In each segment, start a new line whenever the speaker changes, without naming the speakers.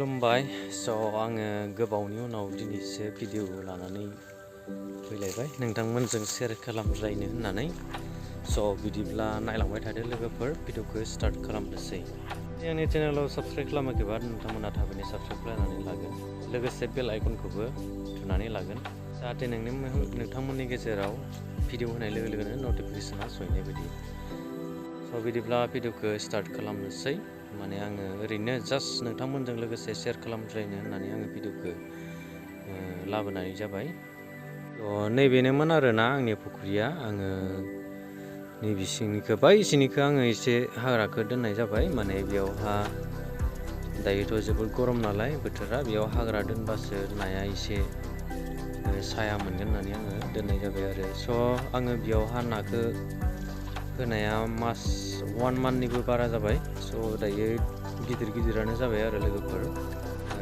खुलुमबाय। आङो गोबावनि उनाव दिनैसो भिडिअ लानानै फैलायबाय नोंथांमोनजों शेयार खालामलायनो होननानै। बिदिब्ला नायलांबाय थादो लोगोफोर, भिडिअखौ स्टार्ट खालामनोसै। आंनि चेनेलाव साबस्क्राइब खालामाखैबा नोंथांमोना थाबैनो साबस्क्राइब खालामनानै लागोन, लोगोसे बेल आइकनखौबो थुनानै लागोन, जाहाथे नोंथांमोननि गेजेराव भिडिअ होनाय लोगो लोगोनो नटिफिकेसना सहैनाय बायदि। बिदिब्ला भिडिअखौ स्टार्ट खालामनोसै। माने आङो ओरैनो जास्ट नोंथांमोनजों लोगोसे शेयार खालामज्लायनो होननानै आङो भिडिअखौ लाबोनाय जाबाय। नैबेनोमोन आरोना आंनि फुख्रिया। आङो नैबे सिंनिखौ सिनिखौ आङो एसे हाग्राखौ दोननाय जाबाय। माने बेयावहा दायोथ' जोबोद गरम नालाय बोथोरा, बेयाव हाग्रा दोनबासो नाया एसे साया मोनगोन होननानै आङो दोननाय जाबाय आरो। आङो बेयावहा नाखौ होनाया 1 मान्थनिबो बारा जाबाय। दायो गिदिरानो जाबाय आरो लोगोफोर।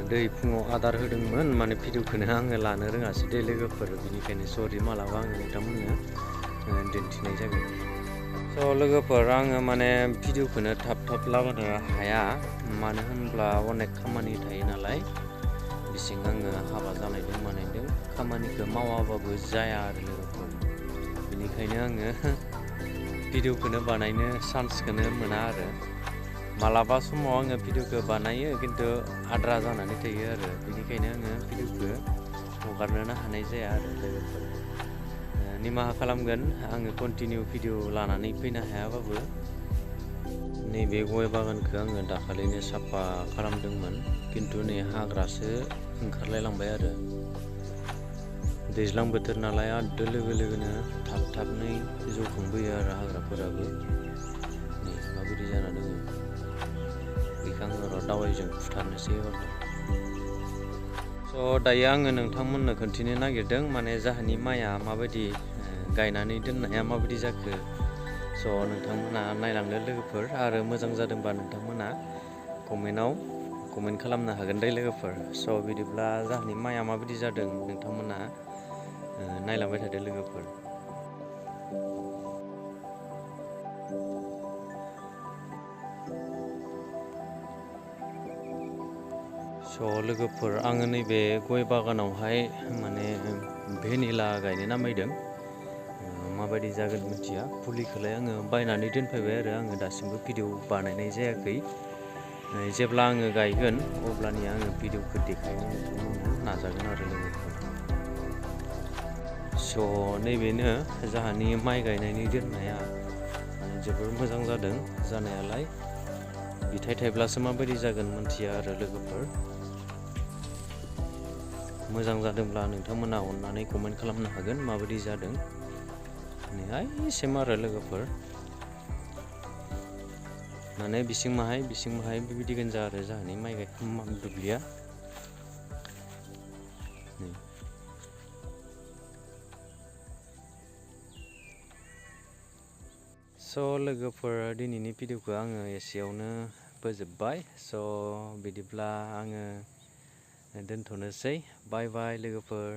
दै फुङाव आदार होदोंमोन, माने भिडिअखौनो आङो लानो रोङासै दे लोगोफोर, बेनिखायनो सरि, मालाबा आङो नोंथांमोननो दिन्थिनाय जागोन। लोगोफोर, आङो माने भिडिअखौनो थाब लाबोनो हाया, मानो होनब्ला अनेक खामानि थायो नालाय। बिसिं आङो हाबा जानायदों मानायदों, खामानिखौ मावाबाबो जाया आरो लोगोफोर। बेनिखायनो आङो भिडिअखौनो बानायनो चान्सखौनो मोना आरो। मालाबा समाव आङो भिडिअखौ बानायो, खिन्थु आद्रा जानानै थायो आरो। बेनिखायनो आङो भिडिअखौ हगारनो हानाय जाया आरो लोगोफोर। निमाहा खालामगोन, आङो कन्टिनिउ भिडिअ लानानै फैनो हायाबाबो। नैबे गय बागानखौ आङो दाखालिनो साफा खालामदोंमोन, खिन्थु नै हाग्रासो ओंखारलायलांबाय आरो। दैज्लां बोथोर नालाय आरो लोगो लोगोनो थाबनो जौखांबोयो आरो हाग्राफोराबो। नै माबायदि जाना दङ बेखौ आङो दावाइजों फुथारनोसै एबारहाय। दायो आङो नोंथांमोननो खोन्थिनो नागिरदों, माने जाहानि माइआ माबायदि गायनानै दोननाया माबायदि जाखो। नोंथांमोना नायलांदो लोगोफोर, आरो मोजां जादोंबा नोंथांमोना कमेन्ट खालामनो हागोन दे लोगोफोर। बिदिब्ला जाहानि माइआ माबायदि जादों नोंथांमोना नायलांबाय थादो लोगोफोर। लोगोफोर, आङो नैबे गय बागानावहाय माने भेनिला गायनो नामायदों। माबायदि जागोन मिथिया, फुलिखौलाय आङो बायनानै दोनफैबाय आरो आङो दासिमबो भिडिअ बानायनाय जायाखै। जेब्ला आङो गायगोन अब्लानिया आङो भिडिअखौ देखायनो नोंथांमोननो नाजागोन आरो लोगोफोर। नैबेनो जाहानि माइ गायनायनि दोननाया माने जोबोर मोजां जादों जानायालाय। फिथाइ थाइब्लासो माबायदि जागोन मिथिया आरो लोगोफोर। मोजां जादोंब्ला नोंथांमोना अननानै कमेन्ट खालामनो हागोन माबायदि जादों। सेम आरो लोगोफोर, माने बिसिं माहाय बेबायदि गोजा आरो जाहानि माइ दुब्लिया। लोगोफोर, दिनैनि भिडिअखौ आङो एसेयावनो फोजोबबाय। बिदिब्ला आङो दोनथ'नोसै। बाय बाय लोगोफोर।